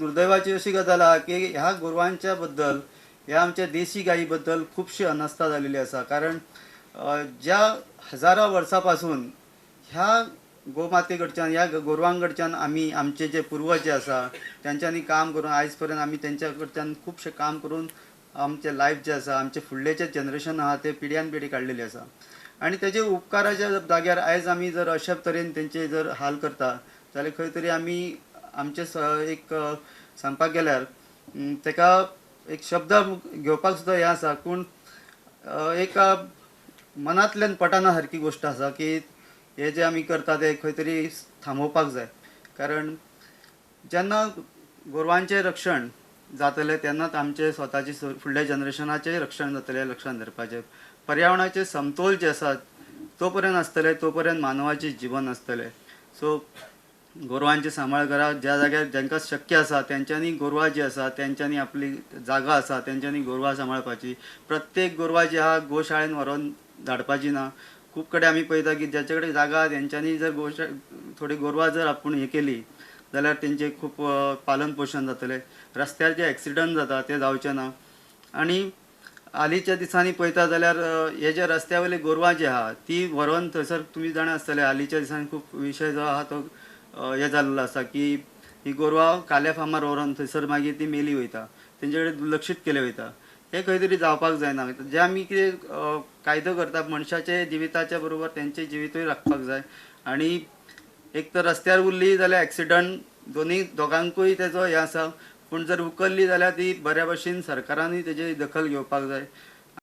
दुर्दैवाची अशी गजाल आहा की ह्या गोरवांच्या बद्दल, ह्या आमच्या देशी गायी बद्दल खुबशी अनास्था जालेली आसा. कारण ज्या हजारां वर्सां पासून ह्या गोमाते कडच्यान, ह्या गोरवां कडच्यान आमी आमचे जे पुर्वज जे आसा तेंच्यांनी काम करून आयज पर्यंत आमी तेंच्या कडच्यान खुबशें काम करून आमचें लायफ जें आसा, आमचे फुडले जे जनरेशन आहा ते पिढ्यान पिढी काडलेली आसा. आनी तेजे उपकाराच्या जाग्यार आयज आमी जर अशा तरेन तेंचे जर हाल करता जाल्यार खंय तरी आमी आमचे एक सांगपाक गेल्यार तेका एक शब्द घेवपाक सुद्दां हें आसा, पूण एक मनांतल्यान पटना सारकी गोश्ट आसा की हे जे आमी करता ते खंय तरी थांबोवपाक जाय. कारण जेन्ना गोरवांचें रक्षण जातलें तेन्नाच आमचें स्वताचे फुडल्या जनरेशनाचें रक्षण जातलें. लक्षांत धरपाचें पर्यावरणाचें समतोल जे आसा तो पर्यंत आसतलें तो पर्यंत मानवाचें जिवन आसतलें. सो गोरवांचे सांबाळ करा. ज्या जाग्यार जांकां शक्य आसा तेंच्यांनी गोरवां जी आसा तेंच्यांनी आपली जागा आसा तेंच्यांनी गोरवां सांबाळपाची. प्रत्येक गोरवां जी आहा गोशाळेन व्हरोन धाडपाची ना. खूब कडेन आमी पळयता की ज्याचे कडेन जागा आहा तेंच्यांनी जर थोडी गोरवां जर आपूण हें केली जाल्यार तेंचें खूब पालन पोशण जातलें. रस्त्यार जे एक्सिडंट जाता ते जावचे ना. आनी हालींच्या दिसांनी पळयता जाल्यार हे जे रस्त्या वयली गोरवां जी आहा ती व्हरोन थंयसर तुमी जाणा आसतले हालींच्या दिसांनी खूब विशय जो आहा तो हें जाल्लो आसा की ही गोरवां काल्या फार्मार व्हरोन थंयसर मागीर ती मेली वयता, तेंचे कडेन दुर्लक्षीत केलें वयता. हें खंय तरी जावपाक जायना. जे आमी कितें कायदो करता मनशाचे जिविताच्या बरोबर तेंचें जिवितूय राखपाक जाय. आनी एक तर रस्त्यार उरली जाल्यार एक्सिडंट दोनूय दोगांकूय तेजो हें आसा, पूण जर उखल्ली जाल्यार ती बऱ्या भशेन सरकारानूय तेजी दखल घेवपाक जाय.